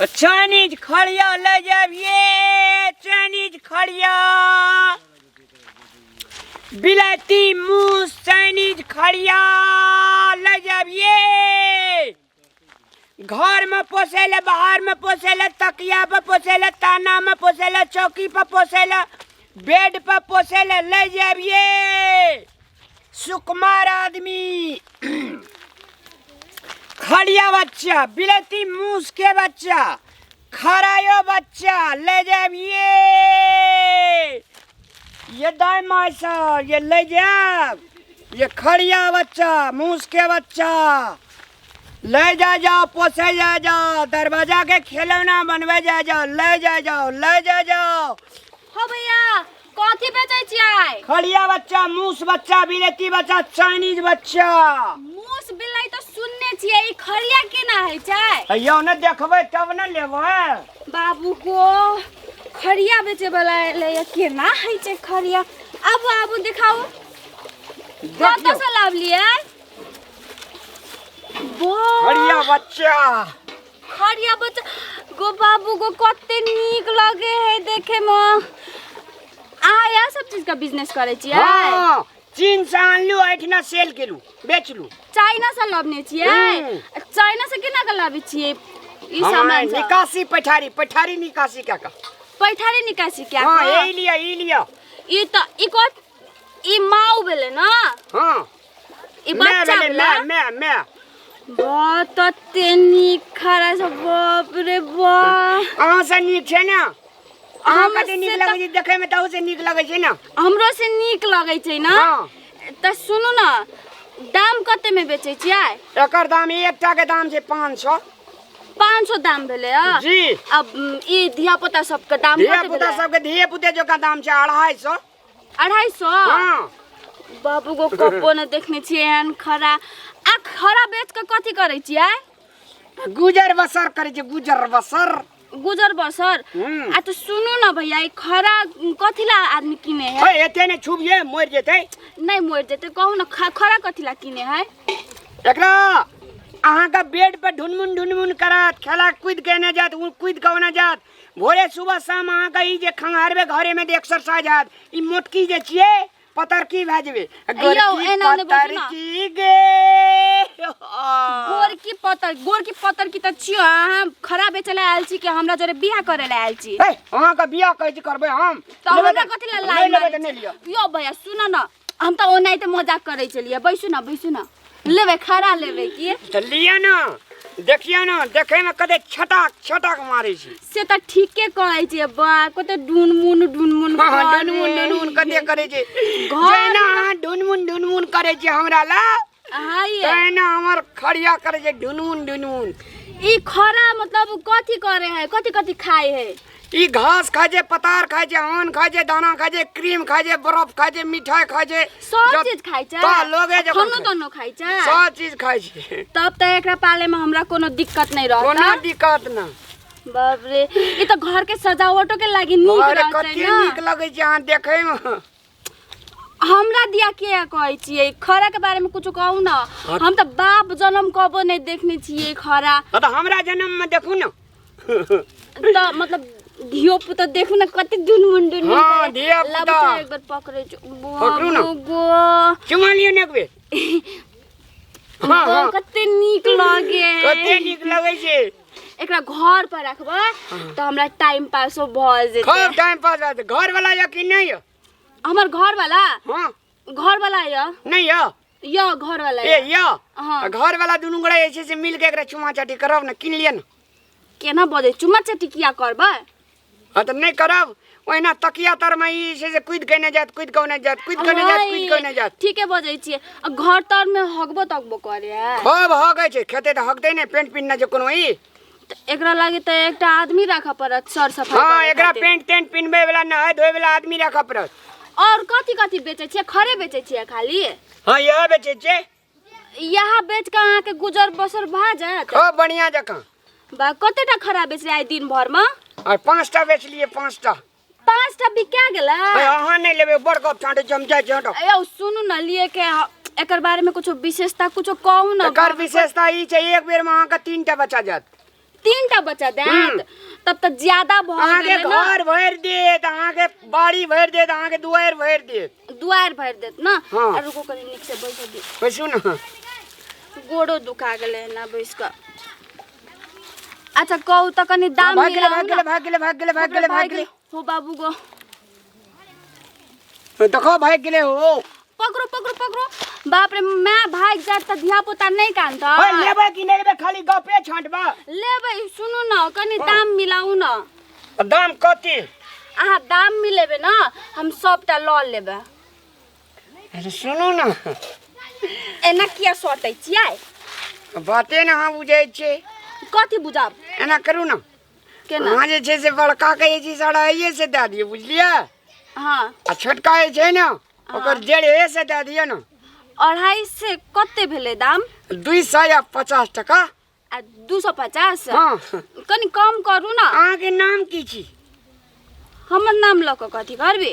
Chinese खड़िया ले जाब ये चाइनीज खड़िया बिलायती मूस चाइनीज खड़िया ले जाब ये घर में पोसेला बाहर में पोसेला तकिया पर पोसेला ताना में पोसेला चौकी पर पोसेला बेड पर पोसेला ले जाब ये सुकुमार आदमी खड़िया बच्चा बिलती मूस के बच्चा खरायो बच्चा ले जाब ये ये दाई माई साहब ये ले जाब ये खड़िया बच्चा मूस के बच्चा ले जा जाओ पोसे जा जाओ दरवाजा के खिलौना बनवे जा जाओ ले जा जाओ ले जा जाओ हो भैया कथी बेचै छियै खड़िया बच्चा मूस बच्चा बिलेती बच्चा चाइनीज बच्चा मूस बिलाई तऽ सुनने छियै ई खरिया केना होइ छै यौ ने देखबै तब ने लेबै बाबू गो खरिया बेचे वाला एलै केना होइ छै खरिया आबू आबू देखाउ देखियौ कतऽसँ लावलियै खड़िया बच्चा खरिया बच्चा गो बाबू गो कते नीक लगे है देखे में अहाँ इएह सब चीज का बिजनेस करै छियै हाँ चीन से आनलू एहिठिना सेल केलू बेचलू चाइना से लबने छियै हम्म। चाइना से केना के लाबै छियै ई हाँ, सामान सब निकासी पैठारी पैठारी निकासी क्या का पैठारी निकासी क्या हाँ यही लिया ई लिया ई तऽ ई कत ई माउ भेलै ने हाँ ई मैं बच्चा भेलै भेलै मैं मैं मैं बा तते नीक खड़ा छै बाप रे बा अहाँ से नीक छै ने अहाँ हमर कते नीक से तऽ- लगै छै देखै मे तऽ से नीक लगै छै ने हमरो से नीक लगै छै ने हाँ। तऽ सुनू ने दाम कते में बेचै छियै एकर दाम एकटा के दाम छै 500 500 दाम भेलै हँ जी अब ई धिया पुता सबके दाम धिया कते पुता भेलै सबके धिया पुते जकाँ दाम छै 250 250 हाँ बाबू गो कबो ने देखने छियै एहन खड़ा आ खड़ा बेच के कथी करै छियै गुजर बसर करै छै गुजर बसर गुजर बसर हम्म। आ तऽ सुनू न भैया ई खड़ा कथी ला आदमी किने है हे एते ने छुबिए मरि जेतै नहीं मरि जेतै कहू न खड़ा कथी ला किने है एकरा अहाँके बेड पर ढुनमुन ढुनमुन करत खेला कूद के एने जात उ कूद के ओने जात भोरे सुबह शाम अहाँके ई जे खंघारबे घरे में एक्सरसाइज हैत ई मोटकी जे छियै पतरकी भए जेबै यौ, गोरकी एना नहि बजू ना। पतरकी गे गोरकी पतर गोरकी पतर की तऽ छियो अहाँ खड़ा बेचै ला आयल छी कि हमरा जोरे बियाह करे ला आयल छी हे अहाँके बियाह कहै छी करबै हम तऽ लेबै हमरा तऽ- कथी ला नहि लाइन लेबै मारै तऽ नहि लिअ छी? यौ भैया सुन न हम तऽ ओनाहिते मजाक करै छलियै बैसू न बैसू न लेबै खड़ा लेबै की तऽ लिअ ने देखियौ ने देखैमे कते छटाक छटाक मारै छै से तऽ ठीके कहै छियै बा कते डुन मुन डुन मुन हँ हँ डुनमुन डुनमुन कते करै छै जहिना अहाँ डुनमुन डुनमुन करै छियै हमरा लए हाँ ये तहिना हमर खड़िया करै छै डुनमुन डुनमुन ई खरा मतलब कथी करे है कथी कथी खाए है ई घास खाइ छै पतार खाइ छै आन खाइ छै दाना खाइ छै क्रीम खाइ छै बर्फ खाइ छै मिठाई खाइ छै सब जत- चीज खाइ छै तऽ लोगे जकाँ खानो खाइ। तानो खाइ छै सब चीज खाइ छै तब तऽ एकरा पाले में हमरा कोनो दिक्कत नहीं कोनो रहता दिक्कत न बाप रे ई तऽ घर के सजावटो के लागी नीक अरे रहतै कते ना नीक लगै छै अहाँ देखै मे हमरा दिया के कहै छियै खरा के बारे में कुछ कहू ना हम तऽ बाप जन्म कबो नहीं देखने छियै खरा हँ तऽ हमरा जन्म मे देखू ने तऽ मतलब धियो पुता देखू ने कते डुनमुन डुनमुन हाँ, करे। धिया-पुता। लाबू तऽ एक बेर पकड़ै छी पकड़ू ने। बाबू गो चुमा लियौ ने एक बेर हाँ, हाँ। कते नीक लगे कते नीक लगै छै एकरा घर पर रखबै तऽ हमरा टाइम पासो भऽ जेतै खूब टाइम पास भए जेतै। घर वाला यऽ कि नहि यऽ हमर घर वाला हाँ घर वाला यऽ नहि यऽ यऽ घर वाला ए यऽ यऽ हाँ। घर वाला दुनू गोरा जे छै से मिल के एकरा चुमा चाटी करब ने कीन लिअ ने केना बजै चुम्मा चाटी किया करबै हाँ तऽ नहि करब ओहिना तकिया तरमे ई जे छै से कुदि के नहि जायत कुदि के ओने जायत कुदि के नहि जायत कुदि के ओने जायत ठीके बजै छियै आ घर तर में हगबो तगबो करे है खूब हगै छै खेते तऽ हगतै नहि पेंट पिन्हने छै कोनो ई तऽ एकरा लागे तऽ एकटा आदमी राखऽ पड़त सर सफाई हाँ करे एकरा खातिर। पेंट तेंट पिन्हबै वाला नहाय धोय वाला आदमी राखऽ पड़त और कथी कथी बेचै छियै खरे बेचै छियै खाली हाँ इएह बेचै छियै यहाँ बेच के अहाँके गुजर बसर भऽ जायत खूब बढ़िआँ जकाँ बा कतेटा खरा बेचले आइ दिन भरमा आ 5टा बेचलियै 5टा 5टा बिका गेलै अरे अहाँ नहि लेबै बड़ गप छाँटै छी हम जाइ छी हटो यौ सुनू न लिए के एकर बारे में कुछो विशेषता कुछो कहू न एकर विशेषता ई छै एक बेरमे अहाँके 3टा बच्चा जायत तीन टा बच्चा देत तब तऽ ज्यादा भऽ अहाँके गेलै ना। घर भरि देत, अहाँके बाड़ी भरि देत, अहाँके दुआरि भरि देत। दुआरि भरि देत ना। हाँ। आ रुको, कनि नीक से बैस दी। बैसू ने। गोड़ो दुखा गेलै ना बैस कऽ। अच्छा कहू तऽ कनि दाम भाग गेलै। मिलाउ भाग गेलै। ना। भाग गेलै, भाग गेलै, भाग गेलै, भाग गेलै। हो बाबू गो। देखो, भागि गेलै हो। पकड़ो, पकड़ो, पकड़ो। बाप रे, मैं भागि जायत तऽ धिया पुता नहि कानत? ओए, लेबै कि नहि लेबै? खाली गपे छाँटबा। लेबै। सुनू न, कनि दाम मिलाउ न। दाम कते? अहाँ दाम मिलेबै न, हम सबटा लऽ लेबै। अरे सुनू ने। एना किया सटै छियै? बाते ने अहाँ बुझै छियै। कथी बुझब? एना करू ने। केना? अहाँ जे छै से बड़का के जे छै से अढ़ाइए से दए दियौ, बुझलियै? हाँ। आ छोटका जे छै ने, ओकर डेढ़े से दए दियौ ने। अढ़ाई से कते भेलै दाम? 250 टका। आ 250? हाँ। कनि कम करू ने। अहाँके नाम की छी? हमर नाम लऽ कऽ कथी करबी?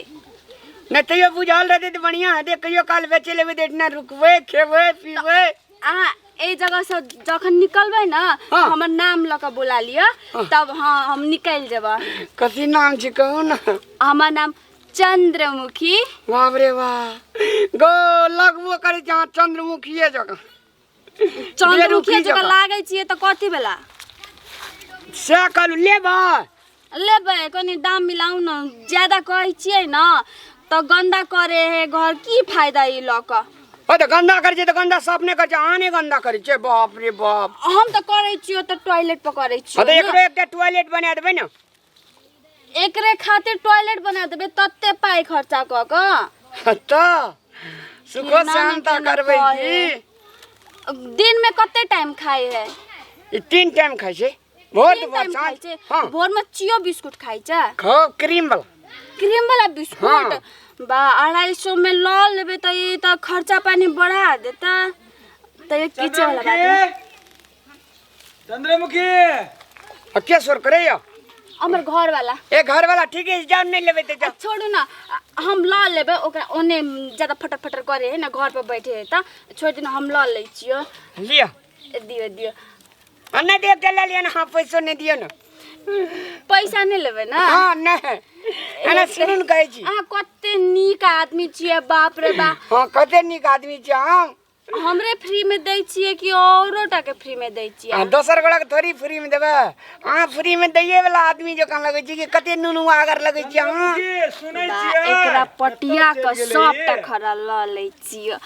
नहि, तैयो बुझल रहतै तऽ बढ़िआँ हेतै। कहियो काल बेचै लेबै तऽ एहिठिना रुकबै, खेबै, पीबै। अहाँ एहि जगहसँ जखन निकलबै ने, हाँ। हमर नाम लऽ कऽ बोला लिअ, तब हाँ हम निकलि जेबै। कथी नाम छै, कहू ने। हमर नाम चंद्रमुखी। बाप रे वाह गो, लगबो करै छै अहाँ चंद्रमुखिए जकाँ। चंद्रमुखी बेरुखी जकाँ जकाँ। लागै छियै तऽ कथी भेला? से कहलहुँ, लेबै? लेबै। कनि दाम मिलाउ ने। ज्यादा कहै छियै ने तऽ गन्दा करे है घर, की फायदा ई लऽ कऽ? ओ तऽ गन्दा करै छै तऽ गन्दा सब नहि करै छै, अहाँ नहि गन्दा करै छियै? बाप रे बाप। हम तऽ करै छियै तऽ टॉयलेट पर करै हँ छियै तऽ ने। एकरो एकटा टॉयलेट बना देबै ने। एकरे खातिर टॉयलेट बना देबै तते पाइ खर्चा कऽ कऽ? तऽ सुखो केना ने शान्ता केना करबै कहे। की। दिन में कते टाइम खाइ है? ई तीन टाइम खाइ छै, भोर तीन दुपहर टाइम साँझ। खाइ छै? हँ। भोर में चियो बिस्कुट खाइ छै? खूब क्रीम वाला। क्रीम वाला बिस्कुट? हाँ। बा, 250 में लऽ लेबै तऽ ई तऽ खर्चा पानी बढ़ा देता। तऽ ये किछो वाला बात नहीं। चंद्रमुखी! आ के शोर करैया? हमर घर वाला। ए, घर वाला ठीक है, जाउ, नहि लेबै तऽ जाउ। छोड़ू ना, हम लऽ लेबै ओकरा। ओने ज्यादा फटर फटर करे है ना, घर पर बैठे है, तऽ छोड़ि दिना, हम लऽ लै छियो। लिअ। दियौ, दियौ। आ नहि तऽ एकटा लऽ लिअ ने। हाँ, पैसो नहि दियौ ने। पैसा नहि लेबै ने? हँ, नहि। एना सुनू ने, कहै छी। अहाँ कते नीक आदमी छियै, बाप रे बा। हँ, कते नीक आदमी छियै हम। हमरे फ्री में दै छियै कि औरो टा के फ्री में दै छियै? आ दोसर गोड़ा के थोड़ी फ्री में देबै। अहाँ फ्री में दैये वाला आदमी जकाँ लगै छी कि कते नुनू आगर लगै छी अहाँ। चंद्रमुखी, सुनै बा, छियै? एकरा पटिया कतऽ के चलि गेलै सबटा ई? खड़ा लऽ लै छियै।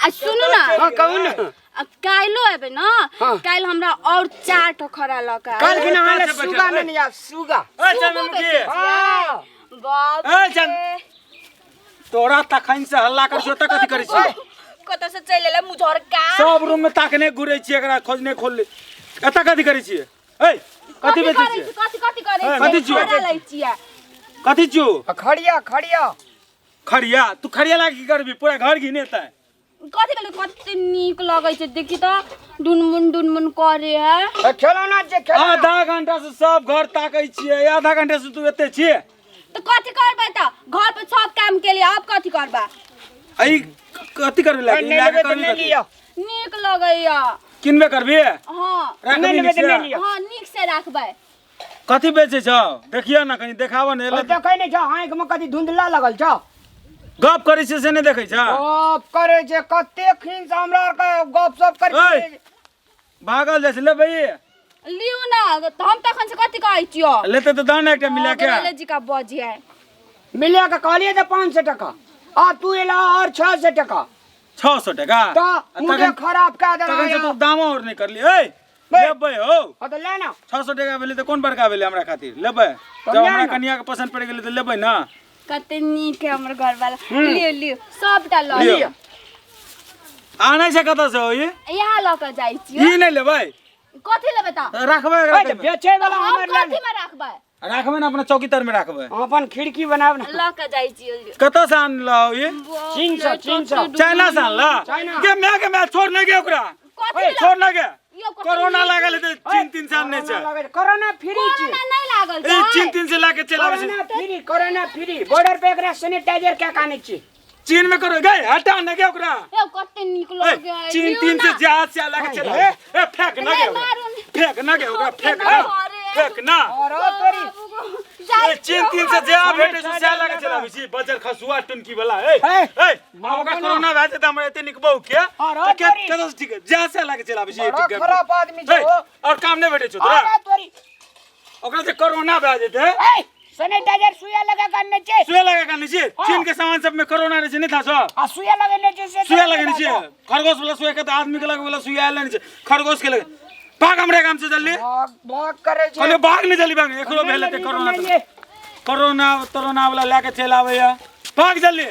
आ सुनू ने। हँ, कहू ने। आ काल्हिो एबै ने? हाँ। काल्हि हमरा और चार ठो खड़ा लऽ कऽ आयब। काल्हि खिना अहाँ लए कतऽ छै सुगा बैठल? नेने आयब, सुगा। ए सुगो चंद्रमुखी! बेचै छियै? हँ। बाप ए, रे। तोरा तखन से हल्ला कर छियौ, तऽ कथी करै छियै? कतऽ से चलि एलै मुझरका? सब रूम में ताकने घुरै छियै, एकरा खोजने खोल। एतऽ कथी करै छियै? ए, कथी बेचै करै छियै? छी? कथी कथी करै ए, छियै? कथी छियौ? खड़ा लै छियै। कथी छियौ? आ खड़िया, खड़िया। खड़िया? तू खड़िया ला की करबी? पूरा घर घिनेतै। कथी भेलै? कते नीक लगै छै, देखी तऽ, डुनमुन डुनमुन करे है। आ खेलौना छै, खेलौना। आधा घंटा से सब घर ताकै छियै, आधा घंटा से तू एते छियै। तऽ कथी करबै? तऽ घर पर सब काम केलियै, आब कथी करबै? आ ई कथी करबी आ लाके? नहि ई लाके लेबै तऽ करबी नहि कथी? लिअ। नीक लगैया। किनबे करबी? हाँ। राखबी नहि लेबै नीक तऽ से? नहि लिअ। हाँ, नीक से राखबै। कथी बेचै छौ? देखियौ ने, कनि देखाबऽ ने। ओ देखै नहि छौ, आँखिमे कथी धुंधला लगल छौ? गप करै छियै से नहि देखै छौ? गप करै छै कते खिन से हमरा आरके गप सप करै ओइ! छै। भागल जाइ छै। लेबै? लिउ ने। तऽ हम तखन से कथी कहै छियौ? लेते तऽ दऽ ने एकटा मिला के। जी का बजियै। मिला के कहलियै तऽ 500 टका, आ तू एला और 600 टका। 600 टका? तऽ आ मुँहे तखन खराब कए तखन से देलक। तू दामो और नहि करली। ए, बे। लेबै हौ। हाँ तऽ ले ना। 600 टका भेलै तऽ कोन बड़का भेलै हमरा खातिर? लेबै। तऽ जब ले हमरा ने। कनिया के पसन्द पड़ि गेलै तऽ लेबै ने। कते नीक है हमर घर वाला। लिउ, लिउ, सबटा लऽ लिअ। लिअ। आनै छै कतऽ से हो ई? यहाँ लऽ कऽ जाइ छियै। ई नहि लेबै? कथी लेबै तऽ? राखबै एकरा ओइ तऽ कहिमे। बेचै वाला हम हमर ले। कथी में राखबै? राखबै ने, अपना चौकी तर में राखबै। हम अपन खिड़की बनाब ने। लऽ कऽ जाइ छियै, लिउ। कतऽ से आनलौ ई? चीन से, चीन से। चाइना से आनला? चाइना। गे my के my, छोड़ नहि गे ओकरा। कथी भेलै? छोड़ नहि गे। यौ, कथी कोरोना नीक- लागल हेतै, चीन तीन से आनने छै। कोरोना लागल, कोरोना फ्री छै। कोरोना नहि लागल ए, छै। चीन तीन से लाके चलि आबै छै। Corona free, corona free. Border पे एकरा सैनिटाइजर के काने छी। चीन में करो गे, हटा नहि गे ओकरा। यौ, कते नीक ए, लगे है। चीन लिउ तीन से ना। जहाज से लाके चलि आबै। ए, फेंक नहि गे नहि, ओकरा। मारू नहि। फेंक ना गे, ओकरा फेंक ना, फेंक ना। और तोरी ए, चीन तीन से जे भेटे छै सएह लगे चलि आबै छी, बजर खसुआ टुनकी वाला। ए हे। ए, आब ओकरा कोरोना भए जेतै हमर एते नीक बहू के, और तऽ के तोरी। कतऽ से ठीक जा सएह लगे चलि आबै छी। बड़ा खराब आदमी छै ए, हो। और काम नहि भेटै छौ तोरा? अरे तोरी। ओकरा जे कोरोना भए जेतै। ए, सैनिटाइजर सुइया लगा के आनने छै। सुइया लगा के आनै छी? चीन के सामान सब में कोरोना रहै छै, नहि था छौ? आ सुइया लगेने छै से। सुइया लगेने छियै? खरगोश वाला सुइया के तऽ आदमी के लगे वाला सुइया आयल नहि छै, खरगोश के लगे। भाग हमरे गाम से जल्दी। भाग भाग करे छै। कहलियौ भाग नहि जल्दी भाग, एकरो भेल हेतै कोरोना तऽ। कोरोना तोरोना वाला लए के चलि आबैया, भाग जल्दी।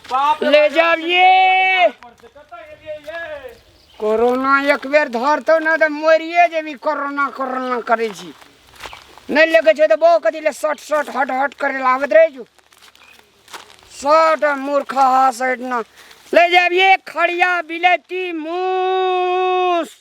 बाप रे। ले जाब ये। कतऽ एलियै ये? कोरोना एक बेर धरतौ ने तऽ मरिए जेबी। कोरोना कोरोना करै छी, नहि लगै छै तऽ बहु कथी ले सट सट हट हट करे लए आबैत रहै छौ सट मूर्ख। साइड ना ले जाब ये खड़िया बिलैती मूस।